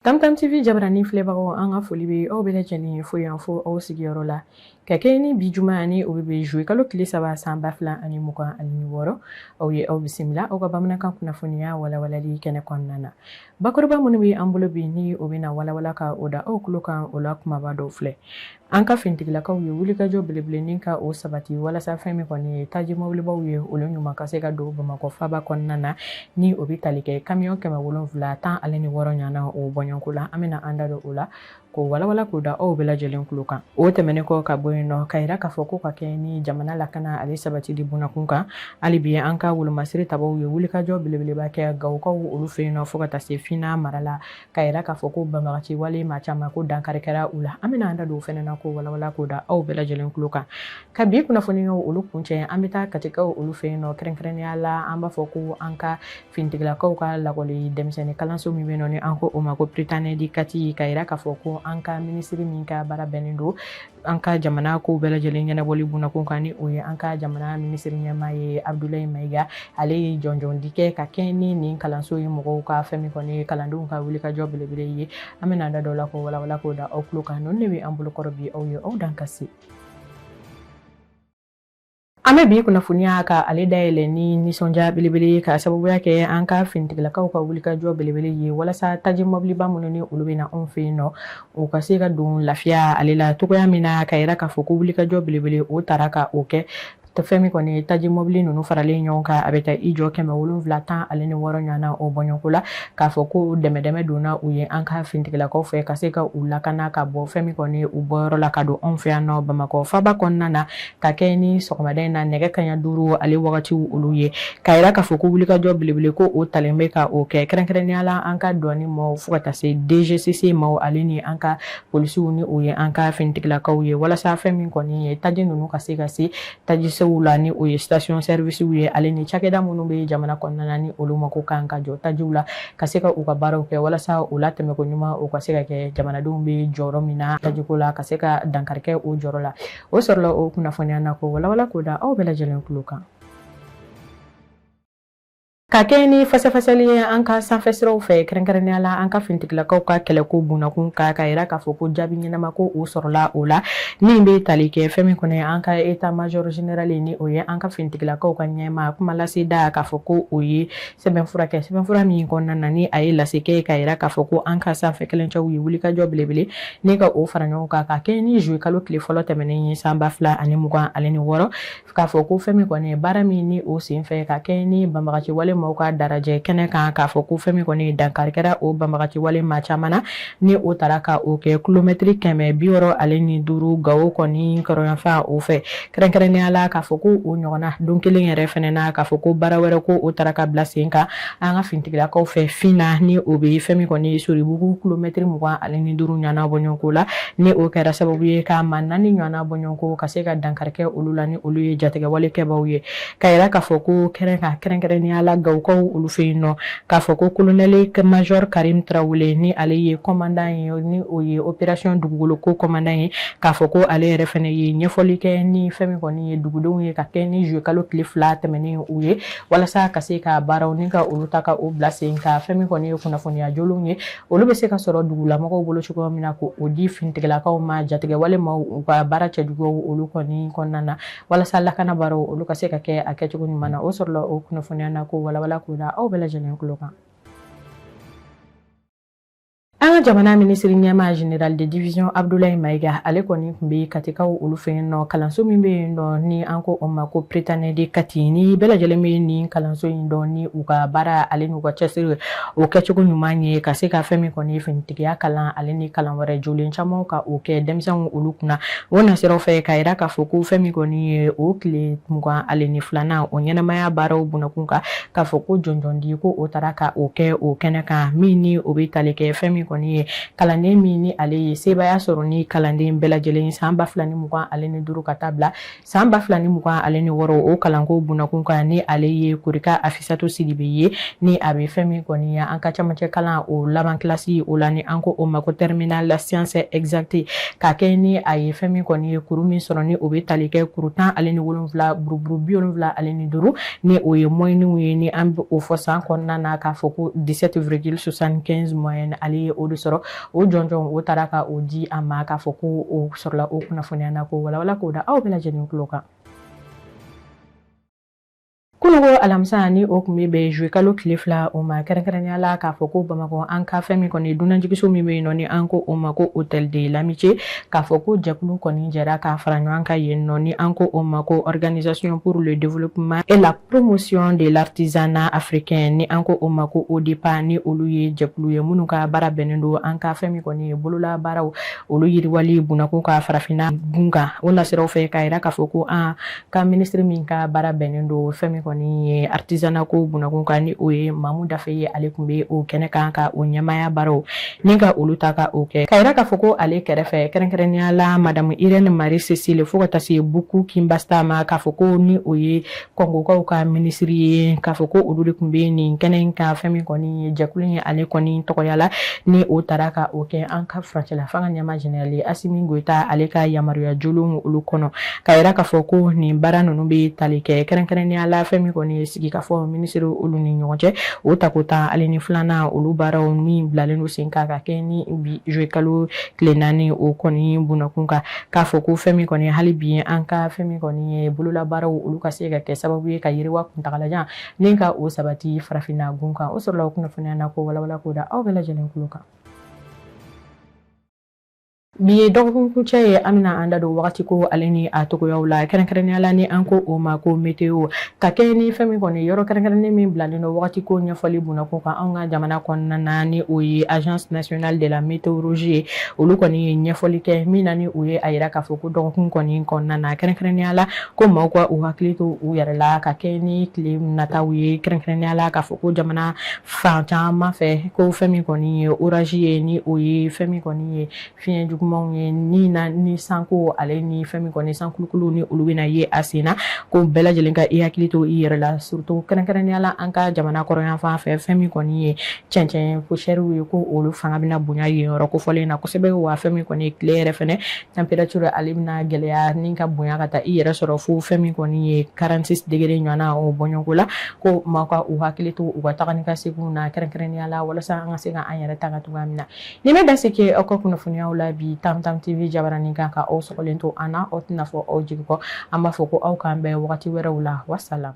Tamtam TV jabarani filɛbagaw, an ka foli bɛ aw bɛɛ lajɛlen ye fo yan fo aw sigiyɔrɔ la, ka kɛ ni bi juma ni o bɛ bɛn juillet kalo tile 3 san 2026. Aw ye aw bisimila aw ka bamanankan kunnafoniya walawalali kɛnɛ kɔnɔna na. Bakuruba minnu bɛ an bolo bi, ni o bɛna walawala ka o da aw tulo kan, o la kumaba dɔw filɛ. An ka finitigilakaw ye wulikajɔ belebelenin ka o sabati walasa fɛn min kɔni ye taji mɔbilibaw ye, olu ɲuman ka se ka don Bamakɔ faba kɔnɔna na, ni o bɛ tali kɛ kamiyɔn 716 ɲɔgɔnna o bɔɲɔgɔnko la. An bɛna an da don o la k'o walawala k'o da aw bɛɛ lajɛlen tulo kan. O tɛmɛnen kɔ ka bɔ yen nɔ, ka yira k'a fɔ ko ka kɛ ni jamana lakana ale sabatili bunakun kan, hali bi an ka wolomasiri tabaw ye wulikajɔ belebeleba kɛ Gawokaw olu fɛ yen nɔ fo ka taa se Fina mara la, ka yira k'a fɔ ko banbagaci wale maa caman ko dankari kɛra u la. An bɛna an da don o fɛnɛ na k'o walawala k'o da aw bɛɛ lajɛlen tulo kan. Ka bi kunnafoniyaw olu kuncɛ, an bɛ taa Katikaw olu fɛ yen nɔ, kɛrɛnkɛrɛnnenya la an b'a fɔ ko an ka finitigilakaw ka lakɔli denmisɛnnin kalanso min bɛ yen nɔ, ni an ko o ma ko Prytanée de Kati, ka yira k'a fɔ ko an ka minisiri min ka baara bɛnnen don an ka jamana kow bɛɛ lajɛlen ɲɛnabɔli bunakun kan, ni o ye an ka jamana minisiri ɲɛmaa ye Abdoulaye Maïga, ale ye jɔnjɔn di kɛ ka kɛ ni nin kalanso ye mɔgɔw ka fɛn min kɔni ye kalandenw ka wulikajɔ belebele ye. An bɛna da dɔ la k'o walawala k'o da aw tulo kan. Ninnu de bɛ an bolokɔrɔ bi. Aw ye aw dan ka se. An bɛ bi kunnafoniya ka ale dayɛlɛ ni nisɔndiya belebele ye, ka sababuya kɛ an ka finitigilakaw ka wulikajɔ belebele ye walasa taji mɔbiliba minnu ni olu bɛ na anw fɛ yen nɔ, u ka se ka don lafiya ale la cogoya min na, ka yira k'a fɔ ko wulikajɔ belebele o taara ka o kɛ. Fɛn min kɔni ye taji mɔbili ninnu faralen ɲɔgɔn kan, a bɛ taa i jɔ 716 ɲɔgɔnna o bɔɲɔgɔnko la, k'a fɔ ko dɛmɛ donna u ye an ka finitigilakaw fɛ ka se ka u lakana ka bɔ fɛn min kɔni u bɔyɔrɔ la ka don anw fɛ yan nɔ Bamakɔ faba kɔnɔna na, ka kɛ ni sɔgɔmada in na nɛgɛ kaɲa 5 ale wagatiw olu ye, ka yira k'a fɔ ko wulikajɔ belebele ko o talen bɛ ka o kɛ, kɛrɛnkɛrɛnnenya la an ka douane maaw fo ka taa se DGCC maaw ale ni an ka polisiw, ni o ye an ka finitigilakaw ye, walasa fɛn min kɔni ye taji ninnu ka se ka se tajisow la, ni o ye station service ye, ale ni cakɛda minnu bɛ jamana kɔnɔna na, ni olu mako kan ka jɔ tajiw la, ka se ka u ka baaraw kɛ walasa u la tɛmɛko ɲuman o ka se ka kɛ. Jamanadenw bɛ jɔyɔrɔ min na tajiko la, ka se ka dankari kɛ o jɔyɔrɔ la. O sɔrɔla o kunnafoniya na k'o walawala k'o da aw bɛɛ lajɛlen tulo kan. Ka kɛ ni fɛsɛfɛsɛli ye an ka sanfɛsiraw fɛ, kɛrɛnkɛrɛnnenya la an ka finitigilakaw ka kɛlɛko bunakun kan, ka yira k'a fɔ ko jaabi ɲɛnama ko o sɔrɔla o la, min bɛ tali kɛ fɛn min kɔni an ka état major général, ni o ye an ka finitigilakaw ka ɲɛmaa kuma lase da, k'a fɔ ko o ye sɛbɛnfura kɛ, sɛbɛnfura min kɔnɔna na ni a ye lase kɛ ka yira k'a fɔ ko an ka sanfɛ kɛlɛcɛw ye wulikajɔ belebele ni ka o fara ɲɔgɔn kan, ka kɛ ni juillet kalo tile fɔlɔ tɛmɛnen ye san 2026, k'a fɔ ko fɛn min kɔni ye baara min ni o senfɛ, ka kɛ ni banbagaci wale maaw ka darajɛ kɛnɛ kan, k'a fɔ ko fɛn min kɔni dankari kɛra o banbagaci wale maa caman na, ni o taara ka o kɛ kilomɛtiri 165 Gawo kɔni kɔrɔnyanfan o fɛ, kɛrɛnkɛrɛnnenya la k'a fɔ ko o ɲɔgɔnna don kelen yɛrɛ fɛnɛ na, k'a fɔ ko baara wɛrɛ ko o taara ka bila sen kan an ka finitigilakaw fɛ Fina, ni o bɛ fɛn min kɔni Soribugu kilomɛtiri 25 ɲɔgɔnna bɔɲɔgɔnko la, ni o kɛra sababu ye ka maa 4 ɲɔgɔnna bɔɲɔgɔnko ka se ka dankari kɛ olu la, ni olu ye jatigɛwale kɛbaw ye, ka yira k'a fɔ ko kɛrɛn kan, kɛrɛnkɛrɛnnenya la Gawukaw olu fɛ yen nɔ, k'a fɔ ko colonel major Karim Tarawele, ni ale ye commandant ye, ni o ye opération dugukolo ko commandant ye, k'a fɔ ko ale yɛrɛ fɛnɛ ye ɲɛfɔli kɛ ni fɛn min kɔni ye dugudenw ye, ka kɛ ni juillet kalo tile 2 tɛmɛnen u ye, walasa ka se ka baaraw ni ka olu ta ka o bila sen kan. Fɛn min kɔni ye kunnafoniya jolenw ye, olu bɛ se ka sɔrɔ dugulamɔgɔw bolo cogoya min na, k'o di finitigilakaw ma, jatigɛwale maaw u ka baara cɛjuguw olu kɔni kɔnɔna na, walasa lakana baaraw olu ka se ka kɛ a kɛcogo ɲuman na. O sɔrɔla o kunnafoniya na k'o walawala k'o da aw bɛɛ lajɛlen tulo kan. An ka jamana minisiri ɲɛmaa, général de division Abdoulaye Maïga, ale kɔni tun bɛ Katikaw olu fɛ yen nɔ, kalanso min bɛ yen nɔ ni an ko o ma ko Prytanée de Kati, ni bɛɛ lajɛlen bɛ nin kalanso in dɔn ni u ka baara ale n'u ka cɛsiri o kɛcogo ɲuman ye, ka se ka fɛn min kɔni finitigiya kalan ale ni kalan wɛrɛ jolen caman ka o kɛ denmisɛnw olu kunna. O nasiraw fɛ, ka yira k'a fɔ ko fɛn min kɔni ye o tile 22nan o ɲɛnamaya baaraw bunakun kan, k'a fɔ ko jɔnjɔn di ko o taara ka o kɛ o kɛnɛ kan, min ni o bɛ tali kɛ fɛn min kɔni ye kalanden min ni ale ye sebaaya sɔrɔ ni kalanden bɛɛ lajɛlen san 2025 ka taa bila san 2026 o kalanko bunakun kan, ni ale ye Korika Afisatu Sidibe ye, ni a bɛ fɛn min kɔni ye an ka camancɛ kalan o laban kilasi o la, ni an ko o ma ko terminale science exacte, ka kɛ ni a ye fɛn min kɔni ye kuru min sɔrɔ, ni o bɛ tali kɛ kuru 17 buruburu 75, ni o ye moyenne ye, ni an bɛ o fɔ san kɔnɔna na k'a fɔ ko 17,75 moyenne, ale ye o de. sɔrɔ. O jɔnjɔn o taara ka o di a ma, k'a fɔ ko o sɔrɔla o kunnafoniya na, k'o walawala k'o da aw bɛɛ lajɛlen tulo kan. Kununko alamisa, ni o tun bɛ bɛn juillet kalo tile 2 o ma, kɛrɛnkɛrɛnnenya la k'a fɔ ko Bamakɔ, an ka fɛn min kɔni dunanjigiso min bɛ yen nɔ, ni an ko o ma ko Hôtel de l'Amitié, k'a fɔ ko jɛkulu kɔni jɛra k'a fara ɲɔgɔn kan yen nɔ, ni an ko o ma ko Organisation pour le développement et la promotion de l'artisanat africain, ni an ko o ma ko ODEPA, ni olu ye jɛkulu ye minnu ka baara bɛnnen don an ka fɛn min kɔni ye bolola baaraw olu yiriwali bunakun ka farafinna gun kan. O nasiraw fɛ, k'a yira k'a fɔ ko an ka minisiri min ka baara bɛnnen don fɛn min kɔni ye artisanat ko bunakun kan, ni o ye Mamu Dafe ye, ale tun bɛ o kɛnɛ kan ka o ɲɛmaaya baaraw ni ka olu ta ka o kɛ, ka yira k'a fɔ ko ale kɛrɛfɛ, kɛrɛnkɛrɛnnenya la Madame Irène Marie Cécile, fo ka taa se Buku Kimbasta ma, k'a fɔ ko ni o ye Kɔngokaw ka minisiri ye, k'a fɔ ko olu de tun bɛ nin kɛnɛ in kan. Fɛn min kɔni ye jɛkulu ye, ale kɔni tɔgɔya la, ni o taara ka o kɛ an ka furancɛla fanga ɲɛmaa général Asimi Goyita ale ka yamaruya jolenw olu kɔnɔ, ka yira k'a fɔ ko nin baara ninnu bɛ tali kɛ kɛrɛnkɛrɛnnenya la fɛn min kɔni ye sigikafɔ minisiri olu ni ɲɔgɔn cɛ, o tako 12nan olu baaraw min bilalen don sen kan ka kɛ ni bi juillet kalo tile 4 o kɔni bunakun kan, k'a fɔ ko fɛn min kɔni hali bi an ka fɛn min kɔni ye bololabaaraw olu ka se ka kɛ sababu ye ka yiriwa kuntagalajan ni ka o sabati farafinna gun kan. O sɔrɔla o kunnafoniya na, ko walawala k'o da aw bɛɛ lajɛlen tulo kan. Bi ye dɔgɔkun kuncɛ ye, an bɛna an da don wagati ko ale ni a togoyaw la, kɛrɛnkɛrɛnnenya la ni an ko o ma ko météo, ka kɛ ni fɛn min kɔni yɔrɔ kɛrɛnkɛrɛnnen min bilalen don wagati ko ɲɛfɔli bunakun kan anw ka jamana kɔnɔna na, ni o ye Agence nationale de la météorologie ye. Olu kɔni ye ɲɛfɔli kɛ min na, ni o ye a yira k'a fɔ ko dɔgɔkun kɔni kɔnɔna na, kɛrɛnkɛrɛnnenya la ko maaw ka u hakili to u yɛrɛ la ka kɛ ni tile nataw ye, kɛrɛnkɛrɛnnenya la k'a fɔ ko jamana fan caman fɛ, ko fɛn min kɔni ye orage ye, ni o ye fɛn min kɔni ye fiɲɛ jugumanw ye, ni na ni sanko ale ni fɛn min kɔni sankulukulu, ni olu bɛna ye a sen na, ko bɛɛ lajɛlen ka i hakili to i yɛrɛ la, surtout kɛrɛnkɛrɛnnenya la an ka jamana kɔrɔnyanfan fɛ, fɛn min kɔni ye cɛncɛn poussière ye, ko olu fanga bɛna bonya yen yɔrɔ kofɔlen na kosɛbɛ. Wa fɛn min kɔni ye tile yɛrɛ fɛnɛ température, ale bɛna gɛlɛya ni ka bonya ka taa i yɛrɛ sɔrɔ fo fɛn min kɔni ye 46 degré ɲɔgɔnna o bɔɲɔgɔnko la, ko maaw ka u hakili to u ka taga ni ka seginw na, kɛrɛnkɛrɛnnenya la walasa an ka se ka an yɛrɛ tanga cogoya min na. Ni bɛ da se kɛ aw ka kunnafoniyaw la bi Tam Tam TV jabaranin kan, ka aw sɔgɔlen to an na, aw tɛna fɔ aw jigi kɔ. An b'a fɔ ko aw k'an bɛn wagati wɛrɛw la. Wasalam.